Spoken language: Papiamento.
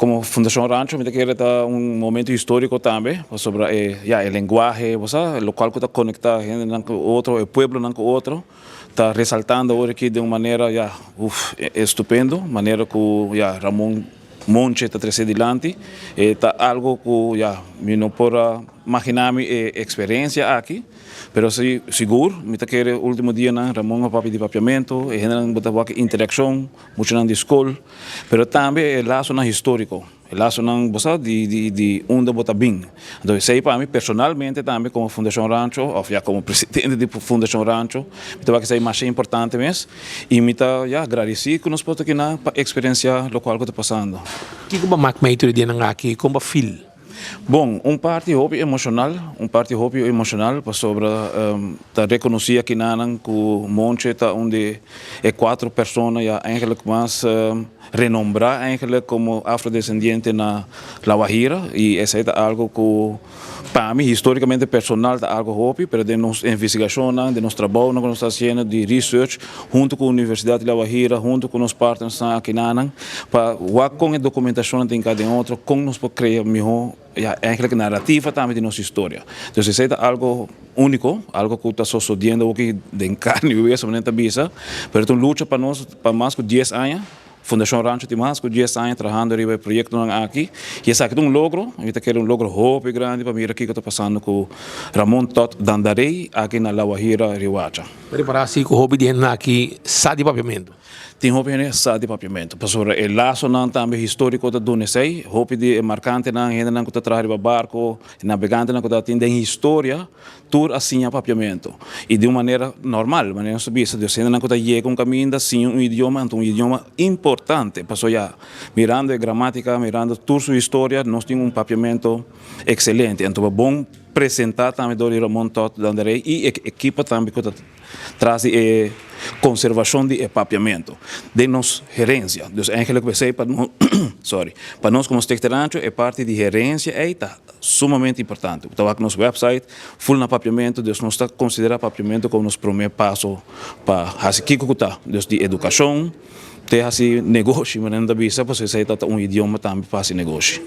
Como Fundacion Rancho, mi ta kere ta un momento historico tambe, sobre ja, e lenguahe, loke ta conecta hende cu otro, e pueblo cu otro, ta resaltando awor aki di un manera, ja, uf, estupendo, manera cu, ja, Ramon Monche ta trece dilanti, ta algo cu, ja, mi no por imagina mi experiencia aki, pero si, sigur, mi ta kere ultimo dianan, Ramon a papia di papiamento, y hende bo ta interaccion, mucho na scol, pero tambe e lasonan historico, e lasonan, bo sa, di unda bo ta bin. Anto, esey pa mi personalmente tambe como Fundacion Rancho, of ja, como presidente di Fundacion Rancho, mi ta kere mas importante mes, y mi ta, ja, agradeci cu nos por ta aki pa experiencia loke ta pasando. Kico bo a maak mee tur dianan aki, con bo a feel? Bon, un parti hopi emocional, un parti hopi emocional, pasobra ta reconoci aki nan cu Monche ta un di e cuatro persona, ja, eigenlijk mas renombra eigenlijk como afrodescendiente na La Guajira, y esey ta algo cu pa mi historicamente personal ta algo hopi, pero di nos investigacion, di nos trabou cu nos ta haciendo di research hunto cu Universidad di La Guajira, hunto cu nos partners aki nan, pa cu e documentacion tin cada otro, con nos por crea miho, ja, eigenlijk narrativa tambe di nos historia. Anto, esey ta algo unico, algo cu ta sucediendo aki den carni y weso, no bisa, pero ta un lucha pa nos pa mas cu 10 aña. Fundacion Rancho tin mas cu 10 aña trahando riba e proyecto aki. Y esaki ta un logro, mi ta kere un logro hopi grandi pa mira kico ta pasando cu Ramon Todd Dandaré aki na La Guajira, Riohacha. Prepara asina cu hopi hende aki sa di papiamento. Tin hopi hende sa di papiamento. Pasobra e lasonan tambe historico ta duna esey, hopi di marcantenan, hendenan cu ta traha riba barco, navegantenan cu tin den historia, tur a siña papiamento. Y di un manera normal, manera nos bisa, di hendenan cu ta yega un caminda, siña un idioma, un idioma importante. Pasobra ja, mirando e gramatica, mirando tur su historia, nos tin un papiamento excelente. Anto, bon presenta tambe door Ramon Todd Dandaré y e ekipo tambe cu tras di conservacion di papiamento, di nos herencia. Dus eigenlijk we zeggen, sorry, pa nos como Stichting Rancho, e parti di herencia ta sumamente importante. Anto, aki nos website, full na papiamento, dus nos ta considera papiamento como nos prome paso pa haci kico ta, dus di educacion, te haci negoshi, mas ainda bisa, pasobra esey ta un idioma tambe pa haci negoshi.